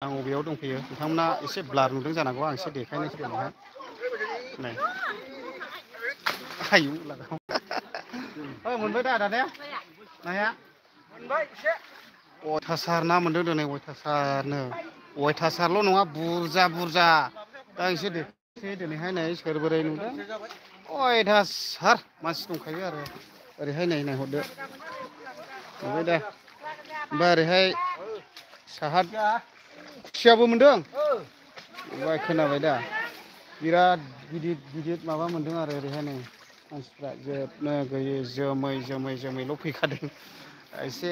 आं बबेयाव दंफैयो नोंथांमोना एसे ब्लार नुदों जानांगौ आं एसे देखायनोसै नोंहा नै आयु ओइ मोनबाय दा आदा ने नाया मोनबाय एसे अयथासार ना मोनदों दिनै अयथासारनो अयथासारल' नङा बुरजा बुरजा दा एसे देखायनोसै दिनैहाय नै सोर बोरै नुदों अयथासार मानसि दंखायो आरो ओरैहाय नै नायहरदो नुबाय दा ओमफ्राय ओरैहाय साहा खुसियाबो मोनदों ओमफ्राय खोनाबाय दा बिराद गिदिर गिदिर माबा मोनदों आरो ओरैहाय नै मानसिफ्रा जोबनो गैयै जोमै जोमै जोमैल' फैखादों एसे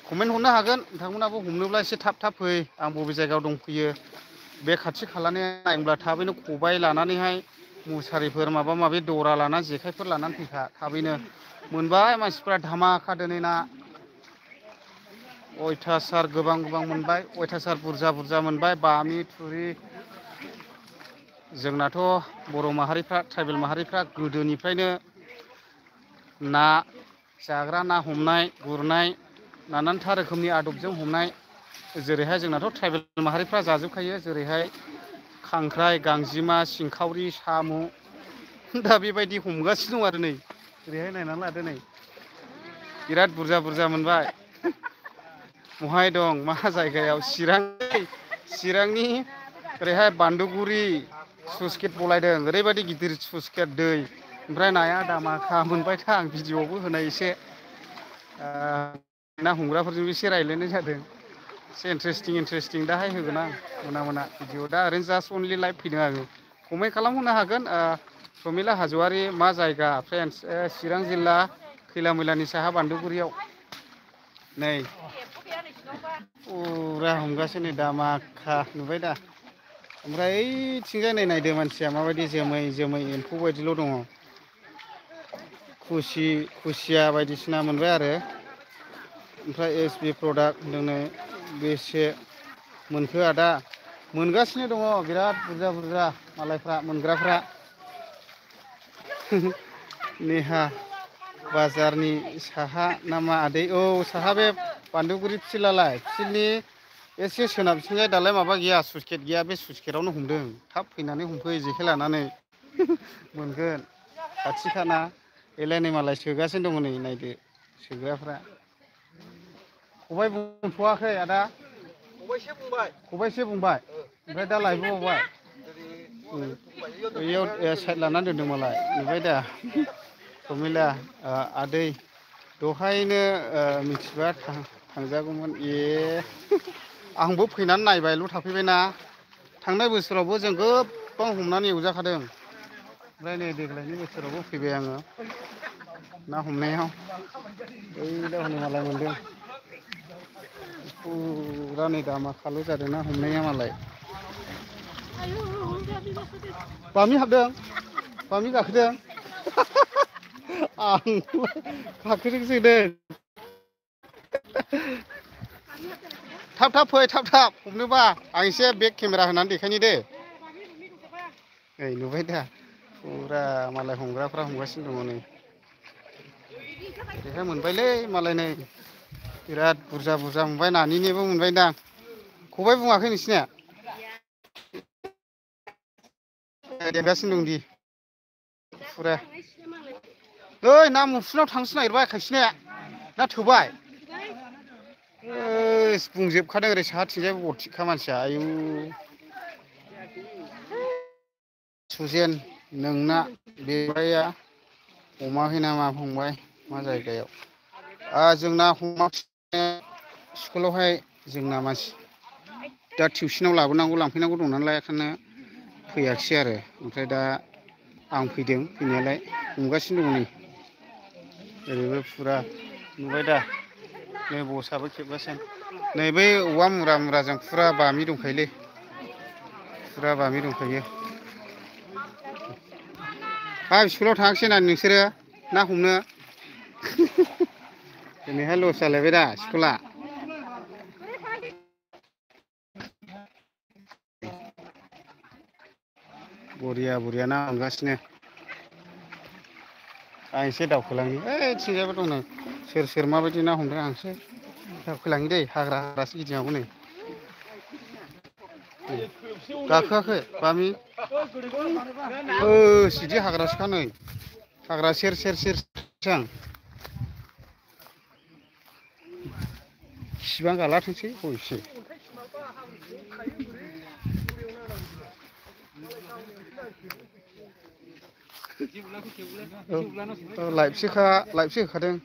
कमेन्ट हरनो हागोन नोंथांमोनाबो हमनोब्ला एसे थाब थाब फै आं बबे जायगायाव दंफैयो बे खाथि खालानि नायब्ला थाबैनो खबाइ लानानैहाय मुसारिफोर माबा माबि दरा लानानै जेखाइफोर लानानै फैखा थाबैनो मोनबाय मानसिफ्रा धामाका दिनै ना अयथासार गोबां गोबां मोनबाय अयथासार बुरजा बुरजा मोनबाय बामि थुरि जोंनाथ' बर' माहारिफ्रा ट्राइबेल माहारिफ्रा गोदोनिफ्रायनो ना जाग्रा ना हमनाय गुरनाय नानानथा रोखोमनि आदबजों हमनाय जेरैहाय जोंनाथ' ट्राइबेल माहारिफ्रा जाजोबखायो जेरैहाय खांख्राइ गांजेमा सिंखावरि साम' दा बेबायदि हमगासिनो दं आरो नै ओरैहाय नायनानै लादो नै बिराद बुरजा बुरजा मोनबाय बहाय दं मा जायगायाव चिरांनि ओरैहाय बान्दुगुरि स्लुइस गेट बलायदों ओरैबायदि गिदिर स्लुइस गेट दै ओमफ्राय नाया दामाखा मोनबाय था आं भिडिअ'आवबो होनाय एसे ना हमग्राफोरजोंबो एसे रायज्लायनाय जादों एसे इन्टारेस्टिं दाहाय होगोन आं मोना भिडिअ दा ओरैनो जास्ट अनलि लाइभ फैदों आङो कमेन्ट खालामहरनो हागोन प्रमिला हाज'वारि मा जायगा फ्रेन्डस चिरां जिल्ला खैला मैलानि साहा बान्दुगुरियाव नै फुरा हमगासिनो दामाखा नुबाय दा ओमफ्राय ओइथिंजाय नायदो मानसिया माबायदि जोमै जोमै एम्फौ बायदिल' दङ खुसिया बायदिसिना मोनबाय आरो ओमफ्राय एस बि प्रडाक्ट होनदोंनो बेसे मोनखो आदा मोनगासिनो दङ बिराद बुरजा बुरजा मालायफ्रा मोनग्राफ्रा नेहा बाजारनि साहा नामा आदै औ साहा बे बान्दुगुरि फिल्डआलाय फिल्डनि एसे सोनाबथिंजाय दालाय माबा गैया स्लुइस गेट गैया बे स्लुइस गेटआवनो हमदों थाब फैनानै हमफै जेखाइ लानानै मोनगोन खाथिखाना एलाय नै मालाय सोगासिनो दङ नै नायदो सोग्राफ्रा खबाइ बुंथ'वाखै आदा खबाइसे बुंबाय ओमफ्राय दा लायबोबावबाय बैयाव साइड लानानै दोनदों मालाय नुबाय दा प्रमिला आदै दहायनो मिथिबा थांजागौमोन ए आंबो फैनानै नायबायल' थाफैबायना थांनाय बोसोरावबो जों गोबां हमनानै एवजाखादों ओमफ्राय नै देग्लायनि बोसोरावबो फैबाय आङो ना हमनायाव ओइ दा हनै मालाय मोनदों फुरा नै दामाखाल' जादों ना हमनाया मालाय बामि हाबदों बामि गाखोदों आं गाखोदोंसो होनदों थाब थाब फै थाब थाब हमनोबा आं एसे बेक केमेरा होनानै देखायनि दे नै नुबाय दा फुरा मालाय हमग्राफ्रा हमगासिनो दङ नै ओरैहाय मोनबायलै मालाय नै बिराद बुरजा बुरजा मोनबाय नानिनिबो मोनबायदां खबाइ बुङाखै नोंसिनिया देरगासिनो दं दि फुरा ओइ ना मुसुनाव थांनोसो नागिरबाय खायसेनिया ना थोबाय बुंजोबखादों ओरै साहाथिंजाय बरथिखा मानसिया आयु सुजेन नोंना बेया हमाखै नामा फंबाय मा जायगायाव जोंना हमाखै स्कुलावहाय जोंना मानसि दा टिउसनाव लाबोनांगौ लांफैनांगौ दं नालाय बेखायनो फैयाखिसै आरो ओमफ्राय दा आं फैदों फैनायालाय हमगासिनो दङ नै ओरैबो फुरा नुबाय दा नै बसआबो खेबगासिनो नै बै औवा मुरा मुराजों फुरा बामि दंखायोलै फुरा बामि दंखायो हाब स्कुलाव थाङाखिसै ना नोंसोरो ना हमनो दिनैहाय लस जालायबाय दा स्कुला बरिया बरिया ना हमगासिनो आं एसे दावखोलांनि ओइथिंजायबो दं नै सोर माबायदि ना हमदों आं एसे दावखोलांनि दै हाग्रा हाग्रासो गिदिंनांगौ नै गाखोआखै बामि सिदि हाग्रासोखा नै हाग्रा सेर सेर सेरसो खिबां गालाथोंसै हयसो लाइफसो होखादों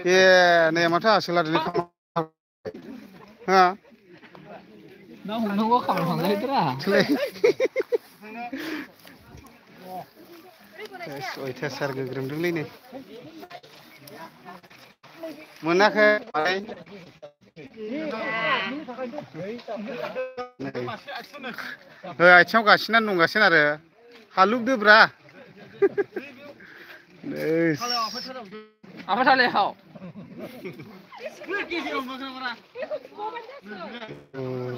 ए नै माथो आसोला हा ना हमनांगौ खामानि थांलायदोरा अयथासार गोग्रोमदोंलै नै मोनाखै आथिङाव गासिनानै दंगासिनो आरो हालुबदोब्रा आफाथालायाव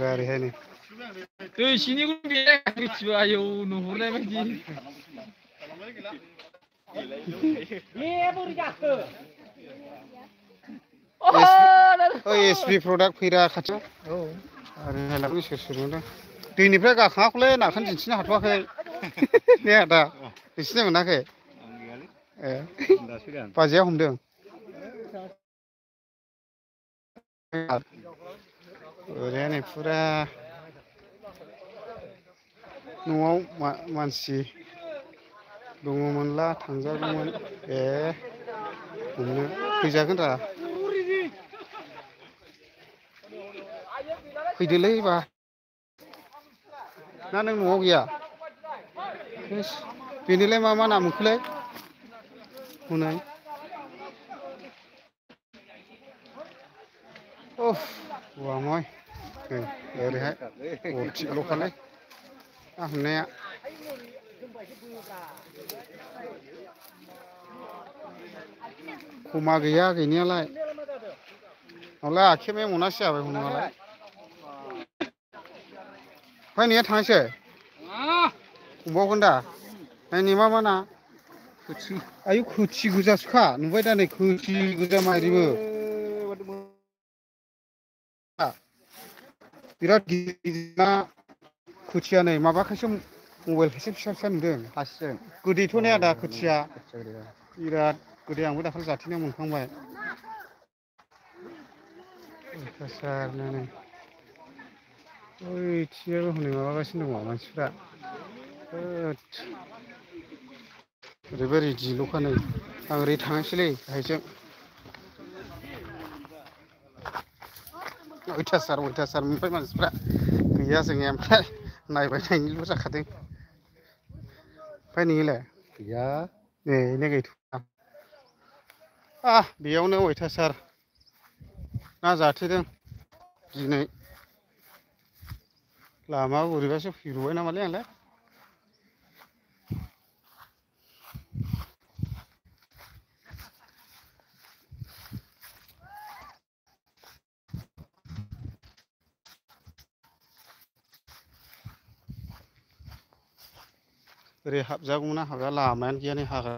ओरैहाय नै दै सिंनिखौ मिथिबा आयौ नुहुरनाय बायदि एसपि प्रडाक्ट फैरा खाथियाव आरो नायलाबो सोर सोर मोनदों दैनिफ्राय गाखाङाखैलै नाखौनो दिन्थिनो हाथ'वाखै ने आदा दिन्थिनो मोनाखै बाजैया हमदों ओरैहाय नै फुरा न'आव मानसि दङमोनला थांजागौमोन हमनो फैजागोन रा फैदोलै बा ना नों न'आव गैया बेनोलाय मा ना मोनखोलाय हनै वामाय ओरैहाय थिगल'खालै हमनाया खमा गैया गैनायालाय हलाय आखेबे मनासो जाबाय हमनायालाय फैनाया थांसै हमबावगोन दा नायनि मा ना आयु खोथि गोजासोखा नुबाय दा नै खोथि गोजा मारिबो बिराद गिदिर ना खोथिया नै माबाखायसो मबाइलखायसो फिसा फिसा नुदों हासिजों गोदैथ' ने आदा खोथिया बिराद गोदै आंबो दाखालि जाथेनायाव मोनखांबाय अयथासारनो नै ओइथिंजायबो हनै माबागासिनो दङ मानसिफ्रा ओरैबो रेडिल'खा नै आं ओरै थांनोसैलै गाहायजों अयथासार मोनबाय मानसिफ्रा गैया जोंनिया ओमफ्राय नायबाय नायनोल' जाखादों ओमफ्राय नोंलाय गैया नै गैथ'आ बेयावनो अयथासार ना जाथेदों दिनै लामा बोरैबासो फैब्रबाय नामालै आंलाय ओरै हाबजागौमोन हाबजा लामायानो गैया नै हाग्रा